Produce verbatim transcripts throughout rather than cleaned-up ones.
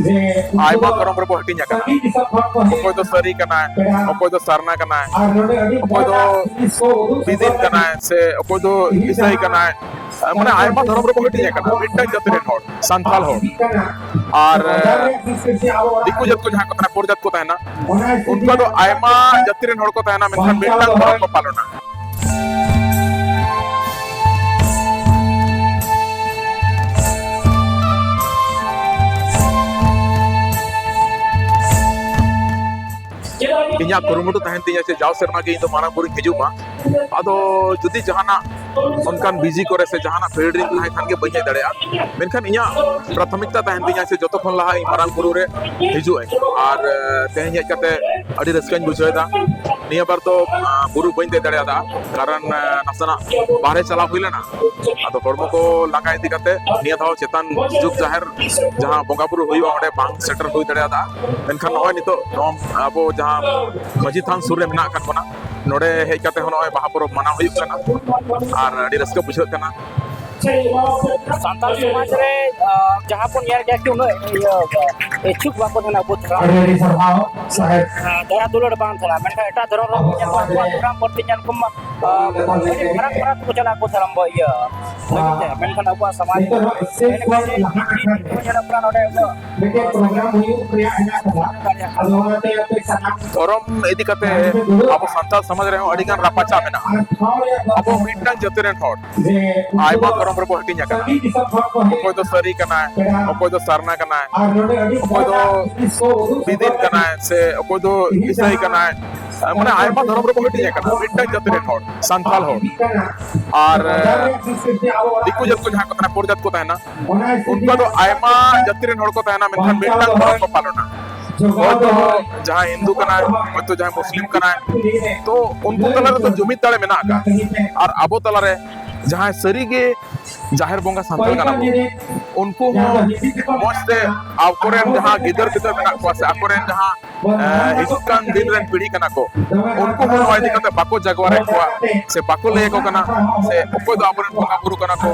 ᱟᱭᱢᱟ ᱫᱷᱚᱨᱚᱢ ᱨᱮᱵᱚ ᱦᱟᱹᱴᱤᱧ ᱟᱠᱟᱱᱟ᱾ ᱚᱠᱚᱭ ᱫᱚ ᱥᱟᱹᱨᱤ ᱠᱟᱱᱟᱭ, ᱚᱠᱚᱭ ᱫᱚ ᱥᱟᱨᱱᱟ ᱠᱟᱱᱟᱭ, ᱚᱠᱚᱭ ᱫᱚ ᱵᱤᱫᱤᱱ ᱠᱟᱱᱟᱭ, ᱥᱮ ᱚᱠᱚᱭ ᱫᱚ ᱤᱥᱟᱹᱭ ᱠᱟᱱᱟᱭ᱾ ᱢᱟᱱᱮ ᱟᱭᱢᱟ ᱫᱷᱚᱨᱚᱢ ᱨᱮᱵᱚ ᱦᱟᱹᱴᱤᱧ ᱟᱠᱟᱱᱟ, ᱢᱤᱫᱴᱟᱝ ᱡᱟᱹᱛᱤ ᱨᱮᱱ ᱦᱚᱲ, ᱥᱟᱱᱛᱟᱲ ᱦᱚᱲ᱾ ᱟᱨ ᱫᱤᱠᱩ ᱡᱟᱹᱛ ᱠᱚ ᱡᱟᱦᱟᱸ ᱠᱚ ᱛᱟᱦᱮᱱᱟ, ᱯᱚᱨ ᱡᱟᱹᱛ ᱠᱚ ᱛᱟᱦᱮᱱᱟ, ᱩᱱᱠᱩ ᱫᱚ ᱟᱭᱢᱟ ᱡᱟᱹᱛᱤ ᱨᱮᱱ ᱦᱚᱲ ᱠᱚ ᱛᱟᱦᱮᱱᱟ, ᱢᱮᱱᱠᱷᱟᱱ ᱢᱤᱫᱴᱟᱝ ᱫᱷᱚᱨᱚᱢ ᱠᱚ ᱯᱟᱞᱚᱱᱟ᱾ ᱤᱧᱟᱹᱜ ᱠᱩᱨᱩᱢᱩᱴᱩ ᱛᱟᱦᱮᱱ ᱛᱤᱧᱟᱹ ᱡᱮ ᱡᱟᱣ ᱥᱮᱨᱢᱟ ᱜᱮ ᱤᱧ ᱫᱚ ᱢᱟᱨᱟᱝ ᱵᱩᱨᱩᱧ ᱦᱤᱡᱩᱜ ᱢᱟ᱾ ᱟᱫᱚ ᱡᱩᱫᱤ ᱡᱟᱦᱟᱱᱟᱜ ᱚᱱᱠᱟᱱ ᱵᱤᱡᱤ ᱠᱚᱨᱮ ᱥᱮ ᱡᱟᱦᱟᱱᱟᱜ ᱯᱷᱤᱞᱰ ᱨᱤᱧ ᱛᱟᱦᱮᱸ ᱠᱷᱟᱱ ᱜᱮ ᱵᱟᱹᱧ ᱦᱮᱡ ᱫᱟᱲᱮᱭᱟᱜᱼᱟ, ᱢᱮᱱᱠᱷᱟᱱ ᱤᱧᱟᱹᱜ ᱯᱨᱟᱛᱷᱚᱢᱤᱠᱛᱟ ᱛᱟᱦᱮᱱ ᱛᱤᱧᱟᱹ ᱥᱮ ᱡᱚᱛᱚ ᱠᱷᱚᱱ ᱞᱟᱦᱟ ᱤᱧ ᱢᱟᱨᱟᱝ ᱵᱩᱨᱩ ᱨᱮ ᱦᱤᱡᱩᱜ ᱟᱹᱧ᱾ ᱟᱨ, ᱮ, ᱛᱮᱦᱮᱧ ᱦᱮᱡ ᱠᱟᱛᱮ ᱟᱹᱰᱤ ᱨᱟᱹᱥᱠᱟᱹᱧ ᱵᱩᱡᱷᱟᱹᱣ ᱮᱫᱟ᱾ ᱱᱤᱭᱟᱹ ᱵᱟᱨ ᱫᱚ, ᱟ, ᱵᱩᱨᱩ ᱵᱟᱹᱧ ᱫᱮᱡ ᱫᱟᱲᱮᱭᱟᱫᱟ, ᱠᱟᱨᱚᱱ, ᱟ, ᱱᱟᱥᱮᱱᱟᱜ ᱵᱟᱦᱨᱮ ᱪᱟᱞᱟᱣ ᱦᱩᱭ ᱞᱮᱱᱟ᱾ ᱟᱫᱚ ᱦᱚᱲᱢᱚ ᱠᱚ ᱞᱟᱸᱜᱟ ᱤᱫᱤ ᱠᱟᱛᱮ ᱱᱤᱭᱟᱹ ᱫᱷᱟᱣ ᱪᱮᱛᱟᱱ ᱡᱩᱜᱽ ᱡᱟᱦᱮᱨ ᱡᱟᱦᱟᱸ ᱵᱚᱸᱜᱟ ᱵᱩᱨᱩ ᱦᱩᱭᱩᱜᱼᱟ, ᱚᱸᱰᱮ ᱵᱟᱝ ᱥᱮᱴᱮᱨ ᱦᱩᱭ ᱫᱟᱲᱮᱭᱟᱫᱟ᱾ ᱢᱮᱱᱠᱷᱟᱱ ᱱᱚᱜᱼᱚᱭ ᱱᱤᱛᱚᱜ ᱱᱚᱣᱟ ᱟᱵᱚ ᱡᱟᱦᱟᱸ ᱢᱟᱹᱡᱷᱤ ᱛᱷᱟᱱ ᱥᱩᱨ ᱨᱮ ᱢᱮᱱᱟᱜ ᱟᱠᱟᱫ ᱵᱚᱱᱟ, ᱱᱚᱰᱮ ᱦᱮᱡ ᱠᱟᱛᱮ ᱦᱚᱸ ᱱᱚᱜᱼᱚᱭ ᱵᱟᱦᱟ ᱯᱚᱨᱚᱵᱽ ᱢᱟᱱᱟᱣ ᱦᱩᱭᱩᱜ ᱠᱟᱱᱟ ᱟᱨ ᱟᱹᱰᱤ ᱨᱟᱹᱥᱠᱟᱹ ᱵᱩᱡᱷᱟᱹᱜ ᱠᱟᱱᱟ᱾ ᱥᱟᱱᱛᱟᱲ ᱥᱚᱢᱟᱡᱽ ᱨᱮ, ᱟ, ᱡᱟᱦᱟᱸ ᱵᱚᱱ ᱧᱮᱞ ᱜᱮᱭᱟ ᱠᱤ ᱩᱱᱟᱹᱜ ᱤᱭᱟᱹ, ᱤᱪᱪᱷᱩᱠ ᱵᱟᱠᱚ ᱛᱟᱦᱮᱱᱟ ᱟᱵᱚ ᱫᱷᱚᱨᱚᱢ᱾ ᱟᱹᱰᱤ ᱟᱹᱰᱤ ᱥᱟᱨᱦᱟᱣ ᱥᱟᱦᱮᱵ᱾ ᱟ, ᱫᱟᱭᱟ ᱫᱩᱞᱟᱹᱲ ᱵᱟᱝ ᱛᱟᱦᱮᱱᱟ, ᱢᱮᱱᱠᱷᱟᱱ ᱮᱴᱟᱜ ᱫᱷᱚᱨᱚᱢ ᱨᱮ ᱟᱵᱚ ᱧᱮᱞ ᱠᱚᱣᱟ, ᱥᱟᱢᱟᱡᱽ ᱨᱮ ᱯᱨᱳᱜᱨᱟᱢ ᱵᱟᱹᱲᱛᱤ ᱧᱮᱞ ᱠᱚᱢᱟ, ᱟ, ᱟᱹᱰᱤ ᱯᱷᱟᱨᱟᱠ ᱯᱷᱟᱨᱟᱠ ᱠᱚ ᱪᱟᱞᱟᱜ ᱟᱠᱚ ᱫᱷᱚᱨᱚᱢ ᱵᱚ ᱤᱭᱟᱹ ᱞᱟᱹᱜᱤᱫ ᱛᱮ᱾ ᱢᱮᱱᱠᱷᱟᱱ ᱟᱵᱚᱣᱟᱜ ᱥᱚᱢᱟᱡᱽ ᱱᱤᱛᱚᱜ ᱦᱚᱸ ᱥᱮ ᱮᱱᱮᱡ ᱥᱮᱨᱮᱧ ᱠᱚ ᱧᱮᱞᱚᱜ ᱠᱟᱱᱟ ᱱᱚᱰᱮ ᱩᱱᱟᱹᱜ ᱢᱤᱫᱴᱮᱱ ᱯᱨᱳᱜᱨᱟᱢ ᱦᱩᱭᱩᱜ ᱨᱮᱭᱟᱜ ᱦᱮᱱᱟᱜ ᱟᱠᱟᱫᱟ᱾ ᱟᱫᱚ ᱚᱱᱟᱛᱮ ᱟᱯᱮ ᱥᱟᱱᱟᱢ ᱫᱷᱚᱨᱚᱢ ᱤᱫᱤ ᱠᱟᱛᱮ ᱟᱵᱚ ᱥᱟᱱᱛᱟᱲ ᱥᱚᱢᱟᱡᱽ ᱨᱮᱦᱚᱸ ᱟᱹᱰᱤ ᱜᱟᱱ ᱨᱟᱯᱟᱪᱟᱜ ᱢᱮᱱᱟᱜᱼᱟ᱾ ᱟᱵᱚ ᱢᱤᱫᱴᱟᱝ ᱡᱟᱹᱛᱤ ᱨᱮᱱ ᱦᱚᱲ ᱟᱭᱢᱟ ᱫᱷᱚᱨᱚᱢ ᱨᱮᱵᱚ ᱦᱟᱹᱴᱤᱧ ᱟᱠᱟᱱᱟ᱾ ᱚᱠᱚᱭ ᱫᱚ ᱥᱟᱹᱨᱤ ᱠᱟᱱᱟᱭ, ᱚᱠᱚᱭ ᱫᱚ ᱥᱟᱨᱱᱟ ᱠᱟᱱᱟᱭ, ᱚᱠᱚᱭ ᱫᱚ ᱵᱤᱫᱤᱱ ᱠᱟᱱᱟᱭ, ᱥᱮ ᱚᱠᱚᱭ ᱫᱚ ᱤᱥᱟᱹᱭ ᱠᱟᱱᱟᱭ᱾ ᱢᱟᱱᱮ ᱟᱭᱢᱟ ᱫᱷᱚᱨᱚᱢ ᱨᱮᱵᱚ ᱦᱟᱹᱴᱤᱧ ᱟᱠᱟᱱᱟ, ᱢᱤᱫᱴᱟᱝ ᱡᱟᱹᱛᱤ ᱨᱮᱱ ᱦᱚᱲ, ᱥᱟᱱᱛᱟᱲ ᱦᱚᱲ᱾ ᱟᱨ ᱫᱤᱠᱩ ᱡᱟᱹᱛ ᱠᱚ ᱡᱟᱦᱟᱸ ᱠᱚ ᱛᱟᱦᱮᱱᱟ, ᱯᱚᱨ ᱡᱟᱹᱛ ᱠᱚ ᱛᱟᱦᱮᱱᱟ, ᱩᱱᱠᱩ ᱫᱚ ᱟᱭᱢᱟ ᱡᱟᱹᱛᱤ ᱨᱮᱱ ᱦᱚᱲ ᱠᱚ ᱛᱟᱦᱮᱱᱟ, ᱢᱮᱱᱠᱷᱟᱱ ᱢᱤᱫᱴᱟᱝ ᱫᱷᱚᱨᱚᱢ ᱠᱚ ᱯᱟᱞᱚᱱᱟ᱾ ᱦᱚᱭᱛᱚ ᱡᱟᱦᱟᱸᱭ ᱦᱤᱱᱫᱩ ᱠᱟᱱᱟᱭ, ᱦᱚᱭᱛᱚ ᱡᱟᱦᱟᱸᱭ ᱢᱩᱥᱞᱤᱢ ᱠᱟᱱᱟᱭ, ᱛᱚ ᱩᱱᱠᱩ ᱛᱟᱞᱟ ᱨᱮᱫᱚ ᱡᱩᱢᱤᱫ ᱫᱟᱲᱮ ᱢᱮᱱᱟᱜ ᱟᱠᱟᱫ᱾ ᱟᱨ ᱟᱵᱚ ᱛᱟᱞᱟᱨᱮ ᱡᱟᱦᱟᱸᱭ ᱥᱟᱹᱨᱤᱜᱮ ᱡᱟᱦᱮᱨ ᱵᱚᱸᱜᱟ ᱥᱟᱱᱛᱟᱲ ᱠᱟᱱᱟ ᱵᱚᱱ, ᱩᱱᱠᱩ ᱦᱚᱸ ᱢᱚᱡᱽ ᱛᱮ ᱟᱠᱚᱨᱮᱱ ᱡᱟᱦᱟᱸ ᱜᱤᱫᱟᱹᱨ ᱯᱤᱫᱟᱹᱨ ᱢᱮᱱᱟᱜ ᱠᱚᱣᱟ ᱥᱮ ᱟᱠᱚᱨᱮᱱ ᱡᱟᱦᱟᱸ, ᱮ, ᱦᱤᱡᱩᱜ ᱠᱟᱱ ᱫᱤᱱ ᱨᱮᱱ ᱯᱤᱲᱦᱤ ᱠᱟᱱᱟ ᱠᱚ, ᱩᱱᱠᱩ ᱦᱚᱸ ᱱᱚᱣᱟ ᱤᱫᱤ ᱠᱟᱛᱮ ᱵᱟᱠᱚ ᱡᱟᱜᱣᱟᱨᱮᱫ ᱠᱚᱣᱟ ᱥᱮ ᱵᱟᱠᱚ ᱞᱟᱹᱭ ᱟᱠᱚ ᱠᱟᱱᱟ, ᱥᱮ ᱚᱠᱚᱭ ᱫᱚ ᱟᱵᱚᱨᱮᱱ ᱵᱚᱸᱜᱟ ᱵᱩᱨᱩ ᱠᱟᱱᱟ ᱠᱚ,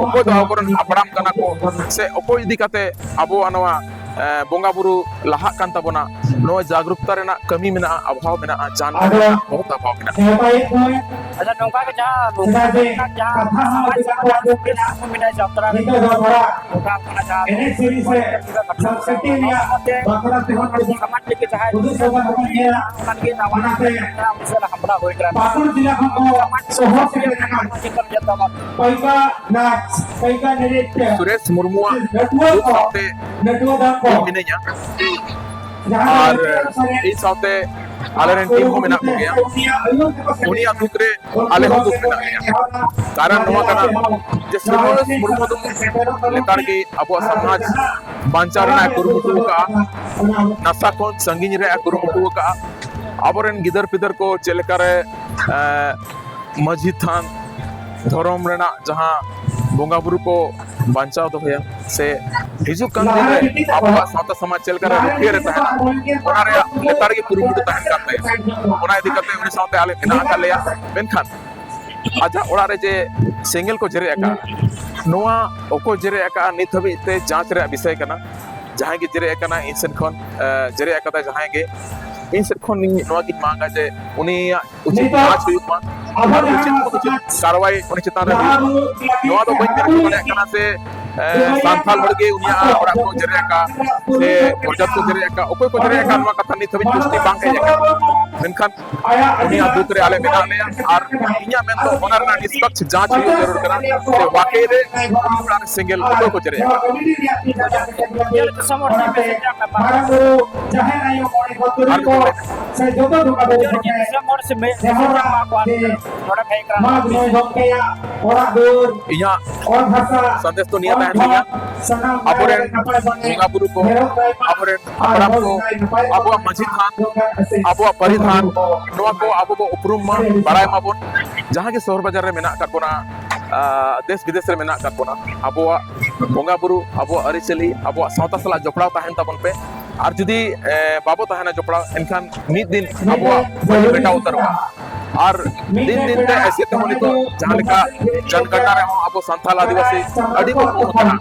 ᱚᱠᱚᱭ ᱫᱚ ᱟᱵᱚᱨᱮᱱ ᱦᱟᱯᱲᱟᱢ ᱠᱟᱱᱟ ᱠᱚ, ᱥᱮ ᱚᱠᱚᱭ ᱤᱫᱤ ᱠᱟᱛᱮ ᱟᱵᱚᱣᱟᱜ ᱱᱚᱣᱟ ᱮ, ᱵᱚᱸᱜᱟ ᱵᱩᱨᱩ ᱞᱟᱦᱟᱜ ᱠᱟᱱ ᱛᱟᱵᱚᱱᱟ᱾ ᱱᱚᱜᱼᱚᱭ ᱡᱟᱜᱽᱨᱩᱠᱛᱟ ᱨᱮᱱᱟᱜ ᱠᱟᱹᱢᱤ ᱢᱮᱱᱟᱜᱼᱟ, ᱟᱵᱷᱟᱣ ᱢᱮᱱᱟᱜᱼᱟ, ᱡᱟᱱ ᱟᱫᱚ ᱨᱮᱱᱟᱜ ᱵᱚᱦᱩᱛ ᱟᱵᱷᱟᱣ ᱢᱮᱱᱟᱜᱼᱟ᱾ ᱥᱮᱵᱟᱭᱮᱫ ᱠᱚᱣᱟᱭ᱾ ᱟᱪᱪᱷᱟ, ᱱᱚᱝᱠᱟ ᱜᱮ ᱡᱟᱦᱟᱸ ᱪᱮᱫᱟᱜ ᱡᱮ ᱡᱟᱦᱟᱸ ᱠᱟᱛᱷᱟ ᱦᱚᱸ ᱥᱚᱢᱟᱡᱽ ᱟᱹᱰᱤ ᱜᱟᱱ ᱠᱚ ᱟᱸᱡᱚᱢ ᱠᱮᱫᱟ᱾ ᱥᱚᱢᱟᱡᱽ ᱢᱮᱱᱟᱜᱼᱟ, ᱡᱟᱛᱨᱟ ᱱᱤᱛᱚᱜ ᱫᱚ ᱛᱷᱚᱲᱟ ᱚᱱᱠᱟ ᱚᱱᱟ ᱡᱟᱦᱟᱸ ᱮᱱᱮᱡ ᱥᱮᱨᱮᱧ ᱥᱮ ᱥᱟᱝᱥᱠᱨᱤᱛᱤᱠ ᱨᱮᱭᱟᱜ ᱵᱟᱠᱷᱨᱟ ᱛᱮᱦᱚᱸ ᱟᱹᱰᱤ ᱥᱚᱢᱟᱡᱽ ᱞᱟᱹᱜᱤᱫ ᱡᱟᱦᱟᱸᱭ ᱦᱩᱫᱤᱥ ᱦᱚᱸ ᱵᱟᱝ ᱠᱚ ᱧᱮᱞᱟ᱾ ᱚᱱᱟ ᱞᱟᱹᱜᱤᱫ ᱟᱵᱚ ᱚᱱᱟᱛᱮ ᱥᱟᱢᱟᱡᱽ ᱥᱮᱫ ᱦᱟᱢᱞᱟ ᱦᱩᱭ ᱠᱟᱱᱟ᱾ ᱯᱟᱹᱠᱩᱲ ᱡᱮᱞᱟ ᱠᱷᱚᱱ ᱠᱚ ᱥᱚᱦᱚᱨ ᱥᱮᱴᱮᱨ ᱟᱠᱟᱱ ᱯᱟᱹᱭᱠᱟᱹ ᱱᱟᱪ, ᱯᱟᱹᱭᱠᱟᱹ ᱱᱤᱨᱤᱛ ᱥᱩᱨᱮᱥ ᱢᱩᱨᱢᱩᱣᱟᱜ ᱱᱟᱹᱴᱩᱣᱟᱹ ᱫᱩᱠ ᱠᱚ, ᱥᱟᱶᱛᱮ ᱱᱟᱹᱴᱩᱣᱟᱹ ᱫᱚᱱ ᱠᱚ, ᱤᱧ ᱢᱤᱱᱟᱹᱧᱟ᱾ ᱡᱟᱦᱟᱸ ᱟᱨ ᱫᱚ ᱤᱧ ᱥᱟᱶᱛᱮ ᱟᱞᱮᱨᱮᱱ ᱴᱤᱢ ᱦᱚᱸ ᱢᱮᱱᱟᱜ ᱠᱚᱜᱮᱭᱟ᱾ ᱩᱱᱤᱭᱟᱜ ᱫᱩᱠ ᱨᱮ ᱟᱞᱮ ᱦᱚᱸ ᱫᱩᱠ ᱢᱮᱱᱟᱜ ᱞᱮᱭᱟ᱾ ᱠᱟᱨᱚᱱ ᱱᱚᱣᱟ ᱠᱟᱱᱟ ᱡᱮ ᱥᱩᱨᱮᱥ ᱢᱩᱨᱢᱩ ᱫᱚ ᱞᱮᱛᱟᱲ ᱜᱮ ᱟᱵᱚᱣᱟᱜ ᱥᱚᱢᱟᱡᱽ ᱵᱟᱧᱪᱟᱣ ᱨᱮᱱᱟᱜ ᱮ ᱠᱩᱨᱩᱢᱩᱴᱩ ᱟᱠᱟᱫᱼᱟ, ᱱᱟᱥᱟ ᱠᱷᱚᱱ ᱥᱟᱺᱜᱤᱧ ᱨᱮᱭᱟᱜ ᱮ ᱠᱩᱨᱩᱢᱩᱴᱩ ᱟᱠᱟᱫᱼᱟ᱾ ᱟᱵᱚᱨᱮᱱ ᱜᱤᱫᱟᱹᱨ ᱯᱤᱫᱟᱹᱨ ᱠᱚ ᱪᱮᱫ ᱞᱮᱠᱟᱨᱮ, ᱮ, ᱢᱟᱹᱡᱷᱤ ᱛᱷᱟᱱ ᱫᱷᱚᱨᱚᱢ ᱨᱮᱱᱟᱜ ᱡᱟᱦᱟᱸ ᱵᱚᱸᱜᱟ ᱵᱩᱨᱩ ᱠᱚ ᱵᱟᱧᱪᱟᱣ ᱫᱚᱦᱚᱭᱟ, ᱥᱮ ᱦᱤᱡᱩᱜ ᱠᱟᱱ ᱫᱤᱱ ᱨᱮ ᱟᱵᱚᱣᱟᱜ ᱥᱟᱶᱛᱟ ᱥᱚᱢᱟᱡᱽ ᱪᱮᱫ ᱞᱮᱠᱟᱨᱮ ᱨᱩᱠᱷᱤᱭᱟᱹ ᱨᱮ ᱛᱟᱦᱮᱱᱟ, ᱚᱱᱟ ᱨᱮᱭᱟᱜ ᱞᱮᱛᱟᱲ ᱜᱮ ᱠᱩᱨᱩᱢᱩᱴᱩ ᱛᱟᱦᱮᱱ ᱠᱟᱱ ᱛᱟᱭᱟ᱾ ᱚᱱᱟ ᱤᱫᱤ ᱠᱟᱛᱮ ᱩᱱᱤ ᱥᱟᱶᱛᱮ ᱟᱞᱮ ᱢᱮᱱᱟᱜ ᱟᱠᱟᱫ ᱞᱮᱭᱟ᱾ ᱢᱮᱱᱠᱷᱟᱱ ᱟᱡᱟᱜ ᱚᱲᱟᱜ ᱨᱮ ᱡᱮ ᱥᱮᱸᱜᱮᱞ ᱠᱚ ᱡᱮᱨᱮᱫ ᱟᱠᱟᱫᱼᱟ, ᱱᱚᱣᱟ ᱚᱠᱚᱭ ᱡᱮᱨᱮᱫ ᱟᱠᱟᱫᱼᱟ, ᱱᱤᱛ ᱦᱟᱹᱵᱤᱡ ᱛᱮ ᱡᱟᱸᱪ ᱨᱮᱭᱟᱜ ᱵᱤᱥᱚᱭ ᱠᱟᱱᱟ᱾ ᱡᱟᱦᱟᱸᱭ ᱜᱮ ᱡᱮᱨᱮᱫ ᱟᱠᱟᱱᱟ, ᱤᱧ ᱥᱮᱫ ᱠᱷᱚᱱ, ᱮ, ᱡᱮᱨᱮᱫ ᱟᱠᱟᱫᱟᱭ ᱡᱟᱦᱟᱸᱭ ᱜᱮ, ᱤᱧ ᱥᱮᱫ ᱠᱷᱚᱱ ᱤᱧ ᱱᱚᱣᱟ ᱜᱤᱧ ᱢᱟᱜᱟ ᱡᱮ ᱩᱱᱤᱭᱟᱜ ᱩᱪᱤᱛ ᱱᱤᱛᱚᱜ ᱡᱟᱸᱪ ᱦᱩᱭᱩᱜ ᱢᱟ, ᱟᱵᱚ ᱟᱨ ᱡᱟᱦᱟᱸ ᱩᱪᱤᱛ ᱱᱚᱣᱟ ᱩᱪᱤᱛ ᱥᱚᱢᱟᱡᱽ ᱠᱟᱨᱣᱟᱭ ᱩᱱᱤ ᱪᱮᱛᱟᱱ ᱨᱮ ᱦᱩᱭᱩᱜ ᱢᱟ᱾ ᱱᱚᱣᱟ ᱫᱚ ᱵᱟᱹᱧ ᱢᱮᱱ ᱦᱚᱪᱚ ᱫᱟᱲᱮᱭᱟᱜ ᱠᱟᱱᱟ ᱥᱮ, ᱮ, ᱥᱟᱱᱛᱟᱲ ᱦᱚᱲ ᱜᱮ ᱩᱱᱤᱭᱟᱜ ᱚᱲᱟᱜ ᱠᱚ ᱡᱮᱨᱮᱫ ᱟᱠᱟᱫ ᱥᱮ ᱯᱚᱧᱪᱟᱭᱮᱛ ᱠᱚ ᱡᱮᱨᱮᱫ ᱟᱠᱟᱫ, ᱚᱠᱚᱭ ᱠᱚ ᱡᱮᱨᱮᱫ ᱟᱠᱟᱫ, ᱱᱚᱣᱟ ᱠᱟᱛᱷᱟ ᱱᱤᱛ ᱦᱟᱹᱵᱤᱡ ᱯᱩᱥᱴᱤ ᱵᱟᱝ ᱦᱮᱡ ᱟᱠᱟᱱᱟ᱾ ᱢᱮᱱᱠᱷᱟᱱ ᱩᱱᱤᱭᱟᱜ ᱫᱩᱠ ᱨᱮ ᱟᱞᱮ ᱢᱮᱱᱟᱜ ᱞᱮᱭᱟ ᱟᱨ ᱤᱧᱟᱹᱜ ᱢᱮᱱ ᱫᱚ ᱚᱱᱟ ᱨᱮᱱᱟᱜ ᱱᱤᱥᱯᱟᱠᱥ ᱡᱟᱸᱪ ᱦᱩᱭᱩᱜ ᱡᱟᱹᱨᱩᱲ ᱠᱟᱱᱟ᱾ ᱥᱮ ᱣᱟᱠᱮ ᱨᱮ ᱚᱲᱟᱜ ᱨᱮ ᱥᱮᱸᱜᱮᱞ ᱚᱠᱚᱭ ᱠᱚ ᱡᱮᱨᱮᱫ ᱟᱠᱟᱫ? ᱧᱮᱞ ᱫᱤᱥᱚᱢ ᱦᱚᱲ ᱴᱷᱮᱱ ᱢᱮᱥᱮᱡ ᱧᱟᱢ ᱠᱟᱱᱟ᱾ ᱟᱨ ᱢᱤᱫ ᱫᱚ ᱧᱮᱞ ᱫᱤᱥᱚᱢ ᱦᱚᱲ ᱥᱮ ᱢᱮ-, ᱢᱮᱥᱮᱡ ᱧᱟᱢ ᱠᱟᱜ ᱠᱚᱣᱟ᱾ ᱱᱚᱰᱮ ᱦᱮᱡ ᱠᱟᱱᱟ᱾ ᱤᱧᱟᱹᱜ ᱥᱟᱸᱫᱮᱥ ᱫᱚ ᱱᱤᱭᱟᱹ ᱛᱟᱦᱮᱱ ᱛᱤᱧᱟ, ᱟᱵᱚᱨᱮᱱ ᱵᱚᱸᱜᱟ ᱵᱩᱨᱩ ᱠᱚ, ᱟᱵᱚᱨᱮᱱ ᱦᱟᱯᱲᱟᱢ ᱠᱚ, ᱟᱵᱚᱣᱟᱜ ᱢᱟᱹᱡᱷᱤ ᱛᱷᱟᱱ, ᱟᱵᱚᱣᱟᱜ ᱯᱟᱹᱨᱤ ᱛᱷᱟᱱ, ᱱᱚᱣᱟ ᱠᱚ ᱟᱵᱚ ᱵᱚ ᱩᱯᱨᱩᱢ ᱢᱟ, ᱵᱟᱲᱟᱭ ᱢᱟᱵᱚᱱ᱾ ᱡᱟᱦᱟᱸ ᱜᱮ ᱥᱚᱦᱚᱨ ᱵᱟᱡᱟᱨ ᱨᱮ ᱢᱮᱱᱟᱜ ᱟᱠᱟᱫ ᱵᱚᱱᱟ, ᱟ, ᱫᱮᱥ ᱵᱤᱫᱮᱥ ᱨᱮ ᱢᱮᱱᱟᱜ ᱟᱠᱟᱫ ᱵᱚᱱᱟ, ᱟᱵᱚᱣᱟᱜ ᱵᱚᱸᱜᱟ ᱵᱩᱨᱩ, ᱟᱵᱚᱣᱟᱜ ᱟᱹᱨᱤᱪᱟᱹᱞᱤ, ᱟᱵᱚᱣᱟᱜ ᱥᱟᱶᱛᱟ ᱥᱟᱞᱟᱜ ᱡᱚᱯᱲᱟᱣ ᱛᱟᱦᱮᱱ ᱛᱟᱵᱚᱱ ᱯᱮ᱾ ᱟᱨ ᱡᱩᱫᱤ, ᱮ, ᱵᱟᱵᱚ ᱛᱟᱦᱮᱱᱟ ᱡᱚᱯᱲᱟᱣ, ᱮᱱᱠᱷᱟᱱ ᱢᱤᱫ ᱫᱤᱱ ᱟᱵᱚᱣᱟᱜ ᱯᱟᱹᱨᱤ ᱢᱮᱴᱟᱣ ᱩᱛᱟᱹᱨᱚᱜᱼᱟ᱾ ᱟᱨ ᱫᱤᱱ ᱫᱤᱱ ᱛᱮ ᱮᱥᱮ ᱛᱮᱦᱚᱸ ᱱᱤᱛᱚᱜ ᱡᱟᱦᱟᱸ ᱞᱮᱠᱟ ᱡᱚᱱᱜᱚᱱᱱᱟ ᱨᱮᱦᱚᱸ ᱟᱵᱚ ᱥᱟᱱᱛᱟᱲ ᱟᱹᱫᱤᱵᱟᱹᱥᱤ ᱟᱹᱰᱤ ᱵᱚ ᱠᱚᱢ ᱟᱠᱟᱱᱟ,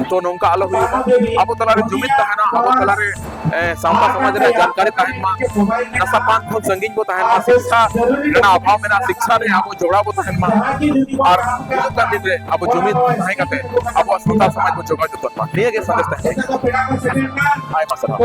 ᱛᱚ ᱱᱚᱝᱠᱟ ᱟᱞᱚ ᱦᱩᱭᱩᱜ ᱢᱟ᱾ ᱟᱵᱚ ᱛᱟᱞᱟᱨᱮ ᱡᱩᱢᱤᱫ ᱛᱟᱦᱮᱱᱟ, ᱟᱵᱚ ᱛᱟᱞᱟᱨᱮ ᱮ, ᱥᱟᱶᱛᱟ ᱥᱚᱢᱟᱡᱽ ᱨᱮ ᱡᱟᱱᱠᱟᱨᱤ ᱛᱟᱦᱮᱱ ᱢᱟ, ᱱᱟᱥᱟ ᱯᱟᱱ ᱠᱷᱚᱱ ᱥᱟᱺᱜᱤᱧ ᱵᱚ ᱛᱟᱦᱮᱱ ᱢᱟ, ᱥᱤᱠᱠᱷᱟ ᱨᱮᱱᱟᱜ ᱚᱵᱷᱟᱵ ᱢᱮᱱᱟᱜᱼᱟ, ᱥᱤᱠᱠᱷᱟ ᱨᱮ ᱟᱵᱚ ᱡᱚᱲᱟᱣ ᱵᱚ ᱛᱟᱦᱮᱱ ᱢᱟ, ᱟᱨ ᱦᱤᱡᱩᱜ ᱠᱟᱱ ᱫᱤᱱ ᱨᱮ ᱟᱵᱚ ᱡᱩᱢᱤᱫ ᱛᱟᱦᱮᱸ ᱠᱟᱛᱮ ᱟᱵᱚᱣᱟᱜ ᱥᱟᱶᱛᱟ ᱥᱚᱢᱟᱡᱽ ᱵᱚ ᱡᱚᱜᱟᱣ ᱡᱚᱛᱚᱱ ᱢᱟ᱾ ᱱᱤᱭᱟᱹ ᱜᱮ ᱥᱟᱸᱫᱮᱥ ᱛᱟᱦᱮᱸ ᱠᱟᱱᱟ᱾ ᱟᱭᱢᱟ ᱥᱟᱨᱦᱟᱣ᱾